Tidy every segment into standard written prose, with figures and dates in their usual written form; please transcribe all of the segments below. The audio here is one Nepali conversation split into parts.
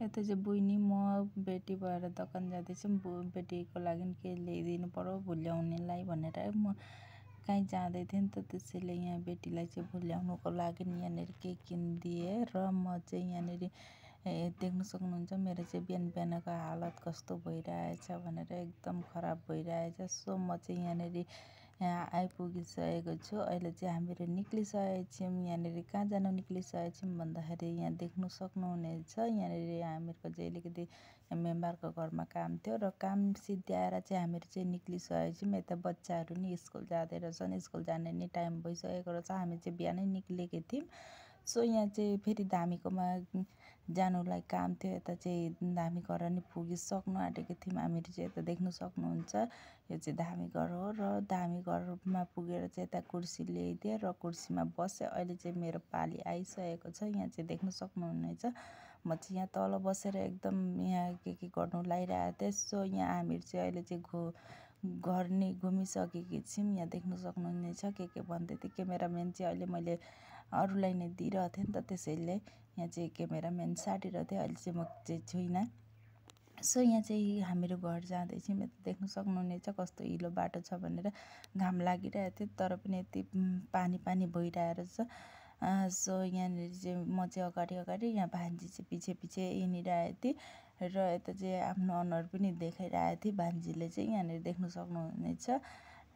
यता चाहिँ बहिनी म बेटी भएर दोकान जाँदैछु बेटीको लागि के ल्याइदिनु पर्यो भुल्याउनेलाई भनेर म कहीँ जाँदै थिएँ नि त त्यसैले यहाँ बेटीलाई चाहिँ भुल्याउनुको लागि यहाँनिर के किनिदिएँ र म चाहिँ यहाँनिर देख्न सक्नुहुन्छ मेरो चाहिँ बिहान बिहानको हालत कस्तो भइरहेछ भनेर एकदम खराब भइरहेछ। सो म चाहिँ यहाँनिर यहाँ आइपुगिसकेको छु। अहिले चाहिँ हामीहरू निक्लिसकेको छौँ। यहाँनिर कहाँ जानु निक्लिसकेको छौँ भन्दाखेरि यहाँ देख्नु सक्नुहुनेछ यहाँनिर हामीहरूको चाहिँ अलिकति मेम्बरको घरमा काम थियो र काम सिद्ध्याएर चाहिँ हामीहरू चाहिँ निक्लिसकेको छौँ। यता बच्चाहरू नि स्कुल जाँदै रहेछन्, स्कुल जाने नि टाइम भइसकेको रहेछ। हामी चाहिँ बिहानै निक्लेको थियौँ। सो यहाँ चाहिँ फेरि धामीकोमा जानुलाई काम थियो। यता चाहिँ धामी घर नि पुगिसक्नु आँटेको थियौँ हामीहरू चाहिँ। यता देख्नु सक्नुहुन्छ यो चाहिँ धामी घर हो र धामी घरमा पुगेर चाहिँ यता कुर्सी ल्याइदिएँ र कुर्सीमा बसेँ। अहिले चाहिँ मेरो पाली आइसकेको छ। यहाँ चाहिँ देख्नु सक्नुहुनेछ म चाहिँ यहाँ तल बसेर एकदम यहाँ के गर्नु लागिरहेको थिएँ। सो यहाँ हामीहरू चाहिँ अहिले चाहिँ घर नि घुमिसकेकी छौँ। यहाँ देख्नु सक्नुहुनेछ के भन्दै थियो क्यामेराम्यान चाहिँ अहिले मैले अरूलाई नै दिइरहेको थिएँ नि त त्यसैले यहाँ चाहिँ क्यामेराम्यान साटिरहेको थियो। अहिले चाहिँ म चाहिँ छुइनँ। सो यहाँ चाहिँ हामीहरू घर जाँदैछौँ। यता देख्नु सक्नुहुनेछ कस्तो हिलो बाटो छ भनेर घाम लागिरहेको थियो तर पनि यति पानी भइरहेको रहेछ। सो यहाँनिर चाहिँ म चाहिँ अगाडि यहाँ भान्जी चाहिँ पछि हिँडिरहेको थिएँ र यता चाहिँ आफ्नो अनुहार पनि देखाइरहेको थिएँ भान्जीले चाहिँ। यहाँनिर देख्नु सक्नुहुनेछ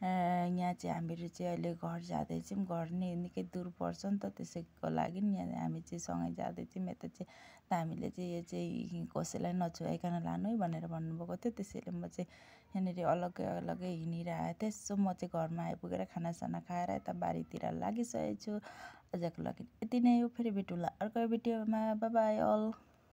यहाँ चाहिँ हामीहरू चाहिँ अहिले घर जाँदैछौँ। घर नि निकै दूर पर्छ नि त त्यसैको लागि यहाँ हामी चाहिँ सँगै जाँदैछौँ। यता चाहिँ हामीले चाहिँ यो चाहिँ कसैलाई नछुवाइकन लानु है भनेर भन्नुभएको थियो त्यसैले म चाहिँ यहाँनिर अलग्गै हिँडिरहेको थिएँ। सो म चाहिँ घरमा आइपुगेर खानासाना खाएर यता बारीतिर लागिसकेको छु। आजको लागि यति नै हो। फेरि भेटौँला अर्को भिडियोमा। Bye bye all.